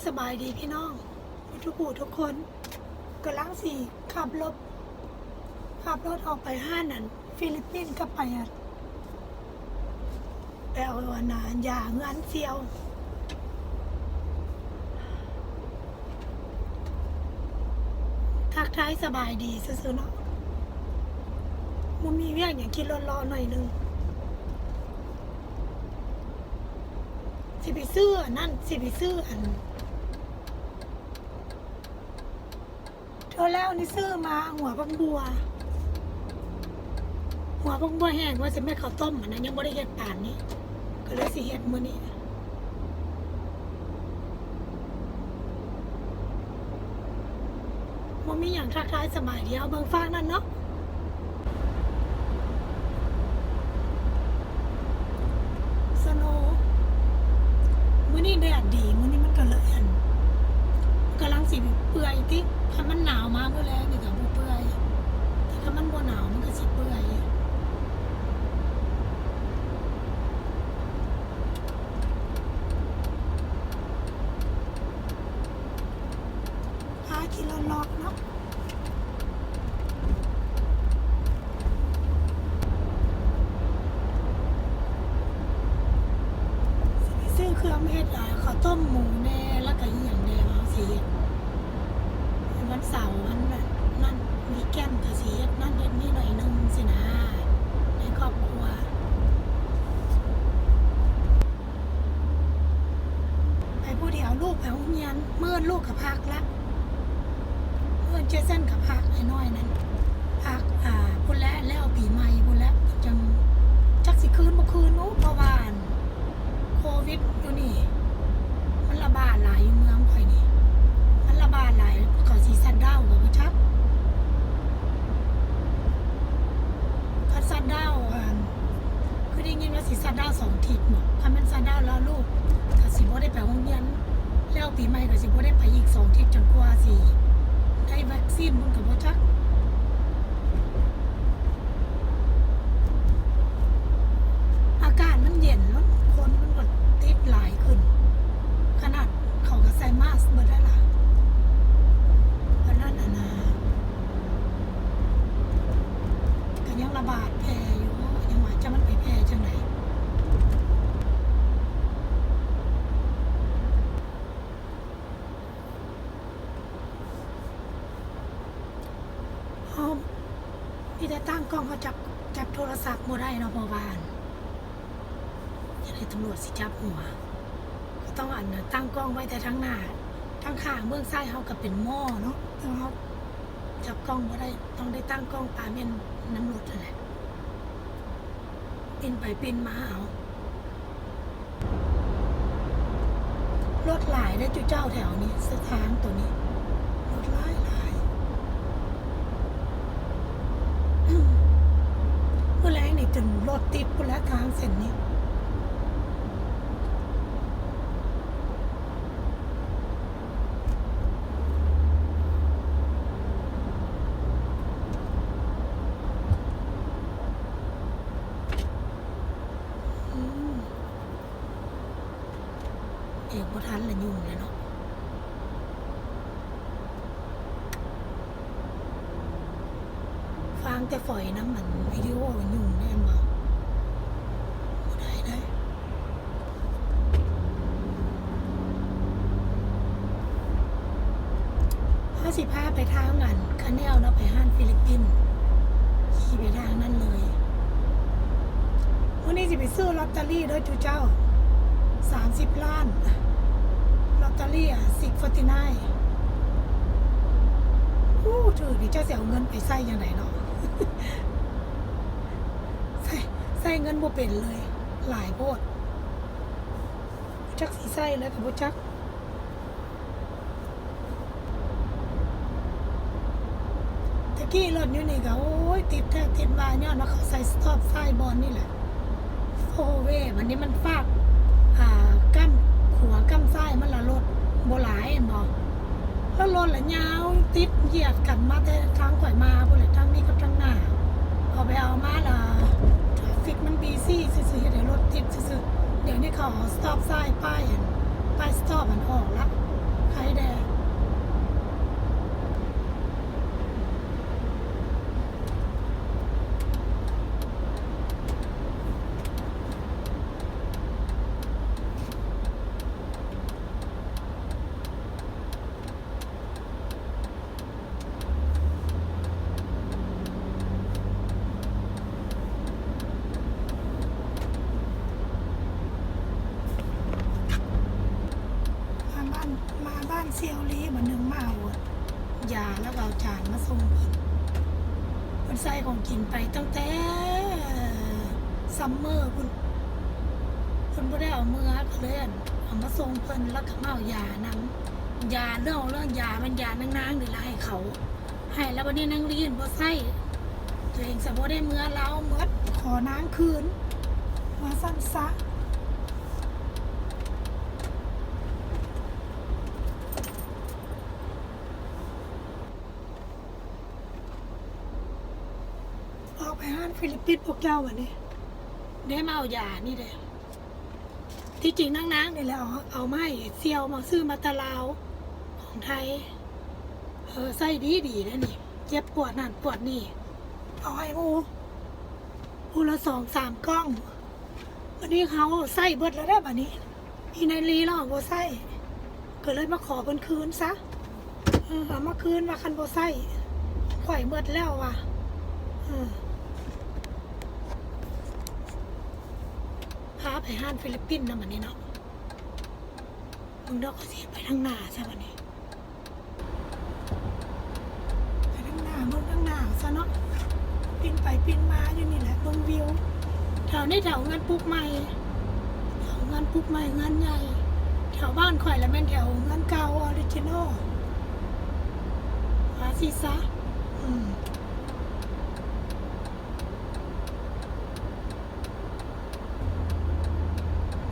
ສະບາຍດີພີ່ນ້ອງທຸກຜູ້ທຸກຄົນ, ກຳລັງຊິຂັບລົດ ຂັບລົດອອກໄປຮ້ານອັນຟີລິບປິນ ກັບໄປອັນ ໄປເອົາອັນນາ ຢາເຮືອນສ່ຽວ. ທັກທາຍສະບາຍດີຊື່ໆເນາະ, ບໍ່ມີວຽກຫຍັງ ຂີ່ລົດເລາະໜ້ອຍໜຶ່ງ. ຊິໄປຊື້ອັນນັ້ນ ຊິໄປຊື້ອັນ ເທື່ອແລ້ວນີ້ຊື້ມາຫົວຜັກບົວ ຫົວຜັກບົວແຫ້ງ ວ່າຊິເຮັດເຂົ້າຕົ້ມຫັ້ນນະ, ຍັງບໍ່ໄດ້ເຮັດປານນີ້ ກໍເລີຍຊິເຮັດມື້ນີ້. ບໍ່ມີຫຍັງ ທັກທາຍສະບາຍດີ. ເອົາເບິ່ງຟາກນັ້ນເນາະ ສະໂນ. ມື້ນີ້ແດດດີ, ມື້ນີ້ມັນກໍເລີຍອັນ ກຳລັງຊິເປື່ອຍຕິ. ຄັນມັນໜາວມາມື້ແລງນີ້ກໍບໍ່ເປື່ອຍ, ແຕ່ຄັນມັນບໍ່ໜາວມັນກໍຊິເປື່ອຍ. ພາຂີ່ເລາະໆເນາະ. ຊິໄປຊື້ເຄື່ອງເຮັດ ອາ ເຂົ້າຕົ້ມໝູແດ່ ແລ້ວກໍອີ່ຫຍັງແດ່ ເຮົາຊິເຮັດ ວັນເສົາ ວັນນັ້ນ ວີກເອັນ ກໍຊິເຮັດນັ້ນເຮັດນີ້ໜ້ອຍໜຶ່ງຊີ້ນະ ໃນຄອບຄົວ. ໄປຜູ້ດຽວ ລູກໄປໂຮງຮຽນ, ມື້ອື່ນລູກກໍພັກລະ, ມື້ອື່ນເຈສັນກໍພັກ, ໄອ້ນ້ອຍນັ້ນພັກ ອາ ພຸ້ນແຫຼະ ແລ້ວປີໃໝ່ພຸ້ນແຫຼະ ຈັ່ງຈັກຊິຄືນບໍ່ຄືນ. ໂອ້ ເພາະວ່າອັນ ໂຄວິດຢູ່ນີ້ ມັນລະບາດຫຼາຍຢູ່ເມືອງຂ້ອຍນີ້ ມັນລະບາດຫຼາຍ, ເຂົາຊິຊັດດາວກໍບໍ່ຈັກ. ຄັນຊັດດາວ ອັນ ຄືໄດ້ຍິນວ່າຊິຊັດດາວສອງທິດເນາະ, ຄັນແມ່ນຊັດດາວແລ້ວລູກກໍຊິບໍ່ໄດ້ໄປໂຮງຮຽນ ແລ້ວປີໃໝ່ກໍຊິບໍ່ໄດ້ໄປອີກສອງທິດ ຈົນກວ່າຊິໄດ້ວັກຊີນ ມັນກໍບໍ່ຈັກ. ອາກາດມັນເຢັນ ຄົນມັນກໍຕິດຫຼາຍຂຶ້ນ, ຂະໜາດເຂົາກໍໃສ່ມາສເບິດແລ້ວລະ ປານນັ້ນຫັ້ນນະ. ກໍຍັງລະບາດແຜ່ຢູ່, ຍັງວ່າຈະມັນໄປແຜ່ຈັ່ງໃດ. ເຮົາມີແຕ່ຕັ້ງກ້ອງ, ເຮົາຈັບ ຈັບໂທລະສັບບໍ່ໄດ້ເນາະ ເພາະວ່າ ຢ້ານຕຳຫຼວດຊິຈັບຫົວ. ກໍຕ້ອງອັນ ຕັ້ງກ້ອງໄວ້ແຕ່ທາງໜ້າ, ທາງຂ້າງເບື້ອງຊ້າຍເຮົາກໍເປັນໝໍ້ເນາະ, ແຕ່ວ່າເຮົາຈັບກ້ອງບໍ່ໄດ້, ຕ້ອງໄດ້ຕັ້ງກ້ອງປາແມ່ນນຳລົດຫັ້ນແຫຼະ, ປິ່ນໄປປິ່ນມາເອົາ. ລົດຫຼາຍເດ້ຈຸເຈົ້າແຖວນີ້, ເສັ້ນທາງໂຕນີ້ລົດຫຼາຍໆ. ມື້ແລງນີ້ຈົນລົດຕິດພຸ້ນແຫຼະ ທາງເສັ້ນນີ້. ອືມ ເບຣກບໍ່ທັນລະ ຫຍຸ້ງແລ້ວເນາະ. ຟັງແຕ່ຝອຍນຳ ອັນ ວິດີໂອ ຫຍຸ້ງແມ່ນບໍ່? ບໍ່ໄດ້ເດ້. ເຮົາຊິພາໄປທາງອັນຄາແນວເນາະ, ໄປຮ້ານຟີລິບປິນ, ຂີ່ໄປທາງນັ້ນເລີຍ. ມື້ນີ້ຊິໄປຊື້ລອດຕະຣີເດີຈຸເຈົ້າ, ສາມສິບລ້ານ ລອດຕະຣີ ອາ ຊິກຟອຕີ້ໄນ. ໂອ້ ຖືກນີ້ ເຈົ້າຊິເອົາເງິນໄປໃຊ້ຈັ່ງໃດເນາະ? ໃຊ້ ໃຊ້ເງິນບໍ່ເປັນເລີຍ, ຫຼາຍໂພດ. ຈັກຊິໃຊ້ແລ້ວກໍບໍ່ຈັກ. ແຕ່ກີ້ລົດຢູ່ນີ້ກໍ ໂອ້ຍ ຕິດແທ້ຕິດວ່າ ຍ້ອນວ່າເຂົາໃສ່ສະຕັອບຊ້າຍບ່ອນນີ້ແຫຼະ. ໂອ້ເວ ບັດນີ້ມັນຟາກ ອ່າ ກ້ຳຂວາກ້ຳຊ້າຍມັນລະລົດບໍ່ຫຼາຍແມ່ນບໍ່? ແລ້ວລົດລະຍາວຕິດຢຽດກັນມາແຕ່ທາງຂ້ອຍມາພຸ້ນແຫຼະ, ທາງນີ້ກັບທາງໜ້າ. ເອົາໄປເອົາມາລະ ທຣາຟິກມັນບີຊີຊື່ໆ ເຮັດໃຫ້ລົດຕິດຊື່ໆ. ດຽວນີ້ເຂົາເອົາສະຕັອບຊ້າຍ ປ້າຍ ປ້າຍສະຕັອບມັນອອກລະ, ໃຜແດ່? ມາບ້ານ ມາບ້ານສ່ຽວລີ ບາດໜຶ່ງມາເອົາຢາ ແລ້ວກໍເອົາຈານມາສົ່ງເພິ່ນ. ເພິ່ນໃສ່ຂອງກິນໄປຕັ້ງແຕ່ຊັມເມີພຸ້ນ ເພິ່ນບໍ່ໄດ້ເອົາເມືອ ກໍເລີຍ ອັ່ນ ເອົາມາສົ່ງເພິ່ນ ແລ້ວກໍມາເອົາຢານຳ. ຢາ ເລື່ອງ ເລື່ອງຢາ ແມ່ນຢານາງໆນີ້ລະໃຫ້ເຂົາ ໃຫ້ແລ້ວ ບັດນີ້ນາງລີນບໍ່ໃຊ້ ຕົວເອງສະບໍ່ໄດ້ເມືອ ລາວເໝິດ ຂໍນາງຄືນ ວ່າຊັ້ນຊະ. ອອກໄປຮ້ານຟີລິບປິນພວກເຈົ້າ ບັດນີ້ ໄດ້ມາເອົາຢານີ້ເດ້. ທີ່ຈິງນາງໆນີ້ແຫຼະ ເອົາ ເອົາມາໃຫ້ສ່ຽວ ມາຊື້ມາແຕ່ລາວ ຂອງໄທ. ເອີ ໃຊ້ດີໆເດ້ນີ້ ເຈັບປວດນັ້ນປວດນີ້ ເອົາໃຫ້ໝູ່ ຜູ້ລະສອງສາມກ່ອງ. ບັດນີ້ເຮົາໃຊ້ເບິດແລ້ວເດ້ ບັດນີ້ ອີ່ນາຍລີລາວບໍ່ໃຊ້ ກໍເລີຍມາຂໍເພິ່ນຄືນຊະ. ເອີ ເອົາມາຄືນວ່າຄັນບໍ່ໃຊ້ ຂ້ອຍເໝິດແລ້ວວ່າ. ເອີ ພາໄປຮ້ານຟີລິບປິນນຳ ບັດນີ້ເນາະ. ເບິ່ງດອກ ເຂົາຊິໄປທາງໜ້າຊະບັດນີ້ ໄປທາງໜ້າ ເບິ່ງທາງໜ້າຊະເນາະ. ປິ່ນໄປປິ່ນມາຢູ່ນີ້ແຫຼະ ເບິ່ງວິວ. ແຖວນີ້ແຖວເຮືອນປຸກໃໝ່ ແຖວເຮືອນປຸກໃໝ່ ເຮືອນໃຫຍ່. ແຖວບ້ານຂ້ອຍລະແມ່ນແຖວເຮືອນເກົ່າ ອໍຣິຈິນໍ ວ່າຊີ້ຊະ. ອືມ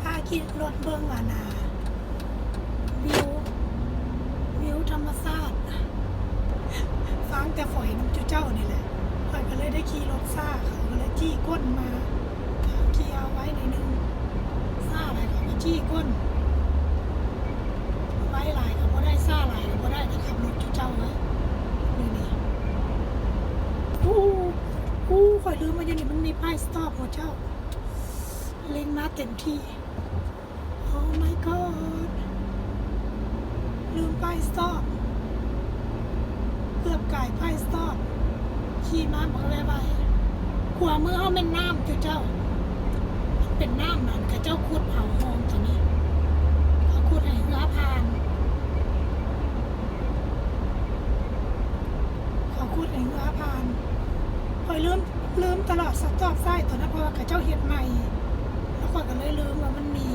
ພາຂີ່ລົດເບິ່ງ ອັນນ່າ ວິວ ວິວທຳມະຊາດ. ຟັງແຕ່ຝອຍນຳຈຸເຈົ້ານີ້ແຫຼະ ຂ້ອຍກໍເລີຍໄດ້ຂີ່ລົດຊ້າ ເຂົາກໍເລີຍຈີ້ກົ້ນມາ. ເຂົາຂີ່ເອົາໄວໜ້ອຍໜຶ່ງ ຊ້າຫຼາຍເຂົາກໍຈີ້ກົ້ນ. ໄວຫຼາຍກໍບໍ່ໄດ້ ຊ້າຫຼາຍກໍບໍ່ໄດ້ ໄດ້ຂັບລົດຈຸເຈົ້າເລີຍ. ນີ້ ນີ້ ອູ້ ອູ້ ຂ້ອຍລືມວ່າຢູ່ນີ້ມັນມີປ້າຍສະຕັອບ ເຈົ້າ. ເລັ່ງມາເຕັມທີ່. Oh my god ລືມປ້າຍສະຕັອບ ເກືອບກາຍປ້າຍສະຕັອບ. ຂີ່ມາບັກໄວໆ. ຂວາມືເຮົາແມ່ນນ້ຳ ເຈົ້າ ເປັນນ້ຳ ອັນເຂົາເຈົ້າຂຸດເອົາຮ່ອງຕົວນີ້ ເຂົາຂຸດໃຫ້ເຮືອຜ່ານ. ເຂົາຂຸດໃຫ້ເຮືອຜ່ານ. ຂ້ອຍລືມ ລືມຕະຫຼອດສະຕັອບຊ້າຍຕົວນັ້ນ ເພາະວ່າເຂົາເຈົ້າເຮັດໃໝ່ ແລ້ວຂ້ອຍກໍເລີຍລືມວ່າມັນມີ.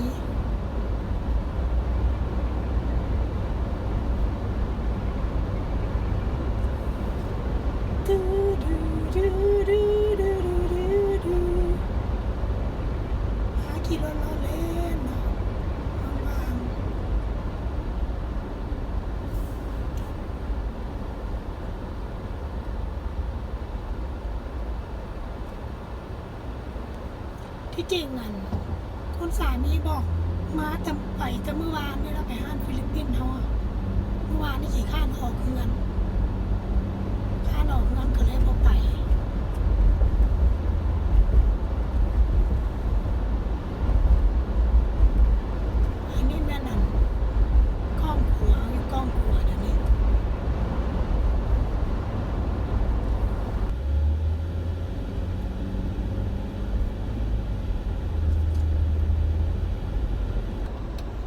ພາຂີ່ລົດເລາະເລ່ນເນາະ ວ່າງໆ. ທີ່ຈິງ ອັນ ຄຸນສາມີບອກມາແຕ່ ໄປແຕ່ມື້ວານນີ້ລະ ໄປຮ້ານຟີລິບປິນເຮົາອະ. ມື້ວານນີ້ຂີ້ຄ້ານອອກເຮືອນ ຄ້ານອອກເຮືອນກໍເລີຍບໍ່ໄປ. ອັນນີ້ແມ່ນ ອັນ ກ້ອງຂົວ ຢູ່ກ້ອງຂົວດຽວນີ້.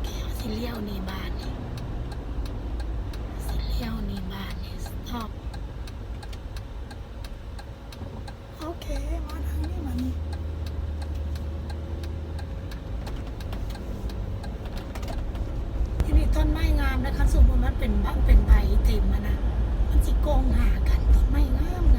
ໂອເຄ ເຮົາຊິລ້ຽວນີ້ບາດນີ້ ຊິລ້ຽວນີ້ບາດນີ້ ສະຕັອບ. ໂອເຄ ມາທາງນີ້ບາດນີ້. ທີ່ນີ້ຕົ້ນໄມ້ງາມນະ ຄັນສົມມຸດມັນເປັນບັກເປັນໃບເຕັມຫັ້ນນະ ມັນຊິກົງຫາກັນ ຕົ້ນໄມ້ງາມໆ.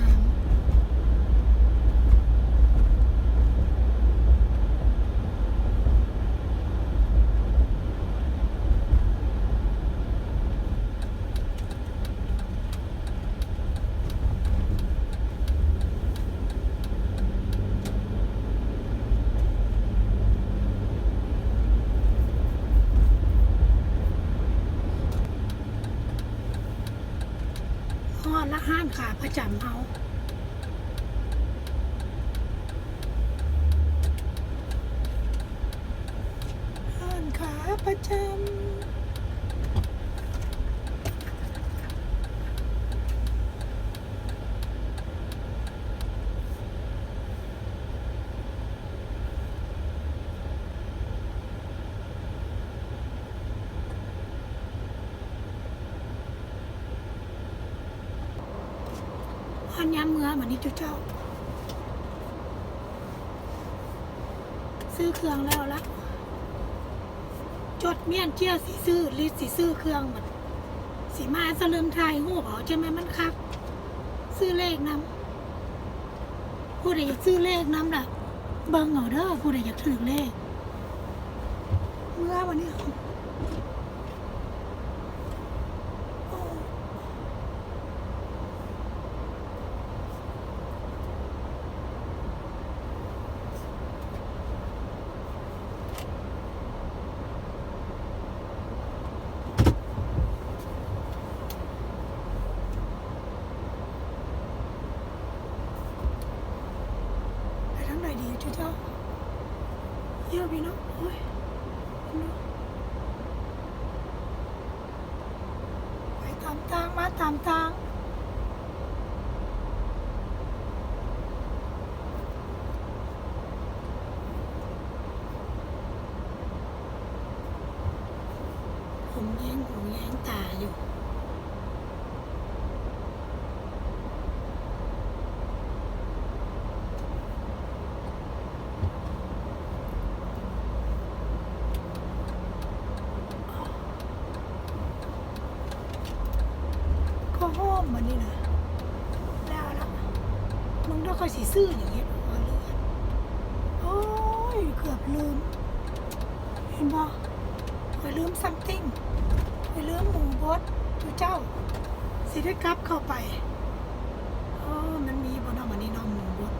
ໂ ຮ້ານຂາປະຈຳເຮົາ ຮ້ານຂາປະຈຳ. ຮອດຍາມເມືອບັດນີ້ຈຸເຈົ້າ ຊື້ເຄື່ອງແລ້ວລະ ຈົດມ້ຽນເຈ້ຍ ຊິຊື້ລິດ ຊິຊື້ເຄື່ອງ ບັດຊິມາສະເລິມຖ່າຍຮູບເອົາ ຈັ່ງແມ່ນມັນຄັກ ຊື້ເລກນຳ. ຜູ້ໃດຢາກຊື້ເລກນຳລະ ເບິ່ງເອົາເດີ ຜູ້ໃດຢາກຖືກເລກ ເມືອບັດນີ້. ໄປທາງໃດດີເຈົ້າ? ເອີ ພີ່ນ້ອງ ໂອ້ຍ ໄປຕາມທາງ ມາຕາມທາງ. ຜົມແຍງຫູແຍງຕາຢູ່. ເຂົ້າຫ້ອມບັດນີ້ນະ ແລ້ວລະ ມຶງເດີ ຂ້ອຍຊິຊື້ຫຍັງເຮັດຫົວເລືອດ. ໂອ້ຍ ເກືອບລືມ ເຫັນບໍ່? ຂ້ອຍລືມ something ຂ້ອຍລືມໝູບົດ ຈຸເຈົ້າ ຊິໄດ້ກັບເຂົ້າໄປ. ເອີ ມັນມີບໍ່ເນາະ ອັນນີ້ເນາະ ໝູບົດ.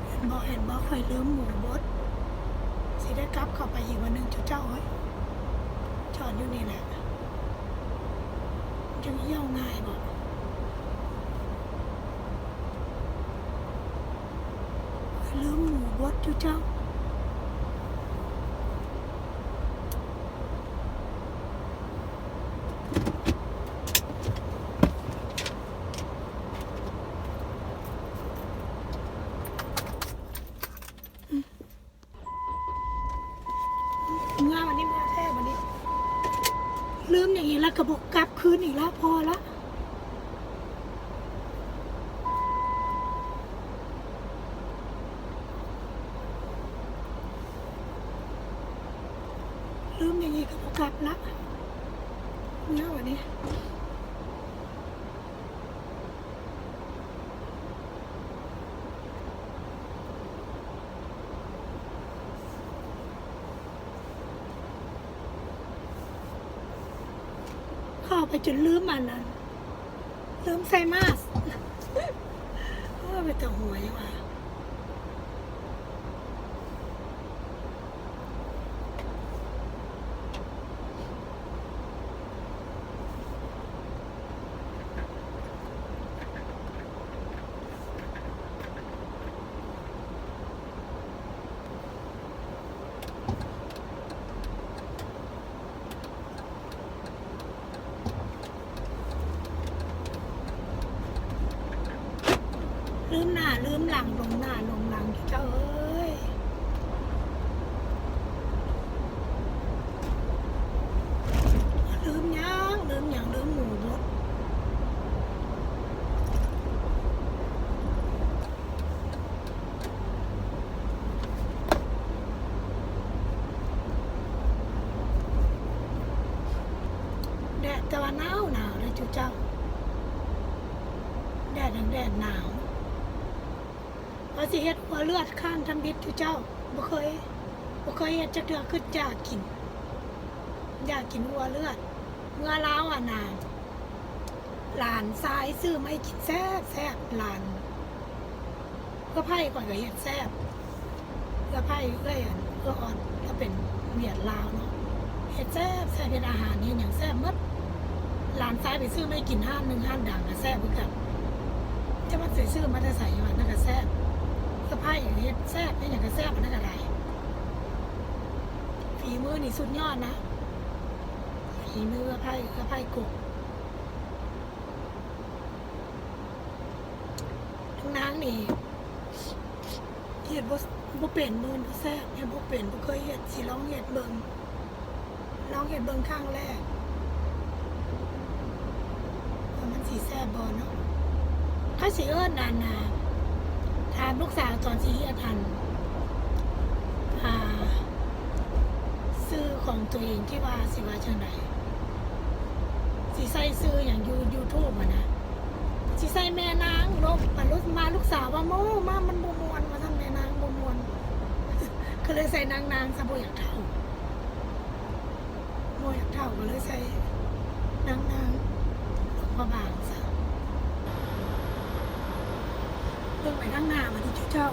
ເຫັນບໍ່ ເຫັນບໍ່ ຂ້ອຍລືມໝູບົດ ຊິໄດ້ກັບເຂົ້າໄປອີກວັນໜຶ່ງ ຈຸເຈົ້າເອີຍ. ຈອດຢູ່ນີ້ແຫຼະ ມັນຈັ່ງຫ່ຽວງ່າຍບໍ? ລືມໝູບົດຢູ່ເຈົ້າ. ເມືອບັດນີ້ ເມືອແທ້ບັດນີ້ ລືມຫຍັງອີກລະ ກະບໍ່ກັບຄືນອີກລະ ພໍລະ. ລືມຫຍັງອີກກະບໍ່ກັບລະ ເມືອບັດນີ້. ເຂົ້າໄປຈົນລືມອັນນັ້ນ ລືມໃສ່ມາສ. ໂອ້ຍ ເປັນຕາຫົວຢູ່ຫວາ. ລືມໜ້າລືມຫຼັງ ຫຼົງໜ້າຫຼົງຫຼັງເຈົ້າເອີຍ. ລືມຫຍັງ ລືມຫຍັງ ລືມໝູບົດ. ແດດ ແຕ່ວ່າໜາວໜາວເດີຈຸເຈົ້າ ແດດແດດໜາວ. ວ່າຊິເຮັດຫົວເລືອດຄ້າງທຳອິດຈຸເຈົ້າ ບໍ່ເຄີຍ ບໍ່ເຄີຍເຮັດຈັກເທື່ອ ຄິດຢາກກິນ ຢາກກິນຫົວເລືອດ. ເມື່ອລາວອັນນາ ຫຼານຊາຍຊື້ມາໃຫ້ກິນແຊບໆ ຫຼານ ເອື້ອໃພ້ຂ້ອຍກະເຮັດແຊບ ເອື້ອໃພ້ເອື້ອຍອັນ ເອື້ອອອນ ລາວເປັນຫວຽດລາວເນາະ ເຮັດແຊບໆ ເຮັດອາຫານເຮັດຫຍັງແຊບໝົດ. ຫຼານຊາຍໄປຊື້ມາໃຫ້ກິນຮ້ານໜຶ່ງ ຮ້ານດັງກະແຊບຄືກັນ. ຈະວ່າໄປຊື້ມາແຕ່ໃສ ອັນນັ້ນກະແຊບ. ສະໃພ້ເຮັດແຊບ ເຮັດຫຍັງກະແຊບ ອັນນັ້ນກະໄດ້. ຝີມືນີ້ສຸດຍອດນະ ຝີມືເອື້ອໄພ ເອື້ອໄພກົກ. ນາງນີ້ເຮັດບໍ່ ບໍ່ເປັນ ບໍ່ແມ່ນບໍ່ແຊບ ເຮັດບໍ່ເປັນ ບໍ່ເຄີຍເຮັດ ຊິລອງເຮັດເບິ່ງ ລອງເຮັດເບິ່ງຄັ້ງແລກ ວ່າມັນຊິແຊບບໍ່ເນາະ. ເຂົາຊິເອີ້ນອັນນ່າ ຖາມລູກສາວຕອນຊິເຮັດອັນ ອ່າ ຊື່ຂອງໂຕເອງທີ່ວ່າຊິວ່າຈັ່ງໃດ ຊິໃສ່ຊື່ຫຍັງຢູ່ຢູທູບຫັ້ນນະ ຊິໃສ່ແມ່ນາງໂລດ ບັດມາລູກສາວວ່າ ໂອ້ ມາມັນບໍ່ມ່ວນວ່າຊັ້ນ ແມ່ນາງບໍ່ມ່ວນ ກະເລີຍໃສ່ນາງນາງຊະ ບໍ່ຢາກເຖົ້າ ບໍ່ຢາກເຖົ້າ ກະເລີຍໃສ່ນາງນາງ ຫຼວງພະບາງຊະ. ເບິ່ງໄປທາງໜ້າ ບາດນີ້ເຈົ້າ.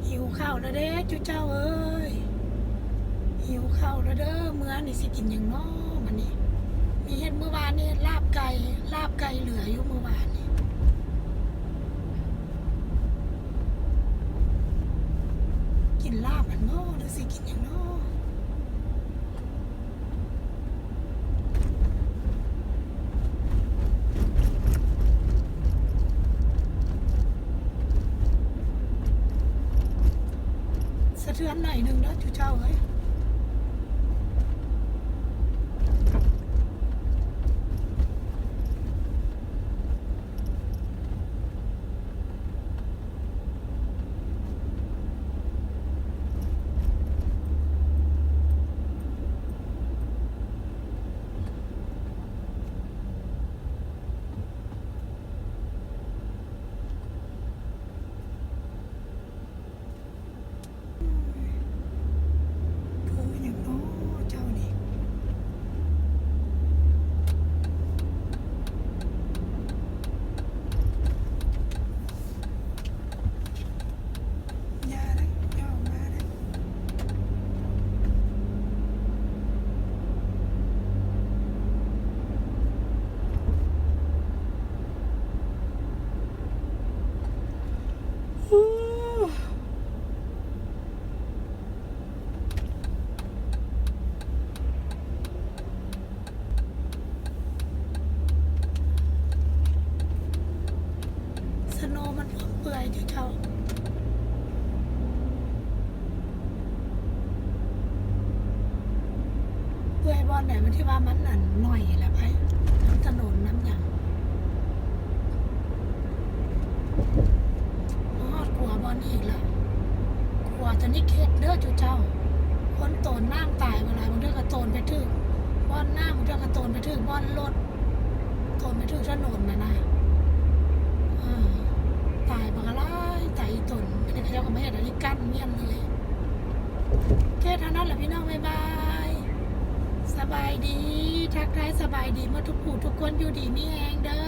ຫິວເຂົ້າແລ້ວເດ້ຈຸເຈົ້າເອີຍ ຫິວເຂົ້າແລ້ວເດີ້. ເມືອນີ້ຊິກິນຫຍັງນໍບັດນີ້? ມີເຮັດມື້ວານນີ້ ເຮັດລາບໄກ່ ລາບໄກ່ເຫຼືອຢູ່ມື້ວານນີ້ ກິນລາບຫັ້ນບໍ ຫຼືຊິກິນຫຍັງນໍ? ສະເທືອນໜ້ອຍໜຶ່ງເດີ້ຈຸເຈົ້າເອີຍ. ຄືຫຍັງນໍເຈົ້ານີ້? ຢ່າເດີ້ ຢ່າອອກມາເດີ້. ສະໂນມັນພວມເປື່ອຍເຈົ້າ ເປື່ອຍບ່ອນໃດມັນທີ່ວ່າມັນອັນໜ້ອຍແຫຼະໄປ ນຳຖະໜົນນຳຫຍັງ. ມາຮອດຂົວບ່ອນອີກລະ ຂົວໂຕນີ້ເຂັດເດີ້ຈຸເຈົ້າ ຄົນໂຕນນ້ຳຕາຍບໍ່ຫຼາຍ ບາງເທື່ອກະໂຕນໄປຖືກບ່ອນນ້ຳ ບາງເທື່ອກະໂຕນໄປຖືກບ່ອນລົດ ໂຕນໄປຖືກຖະໜົນຫັ້ນນະ ເອີ ຕາຍບັກຫຼາຍ ຕາຍອີ່ຕົນ ອັນນີ້ເຂົາເຈົ້າກະມາເຮັດອັນນີ້ກັ້ນມ້ຽນເລີຍ. ໂອເຄ ເທົ່ານັ້ນລະພີ່ນ້ອງ ບາຍບາຍ ສະບາຍດີ ທັກທາຍສະບາຍດີໝົດທຸກຜູ້ທຸກຄົນ ຢູ່ດີມີແຮງເດີ້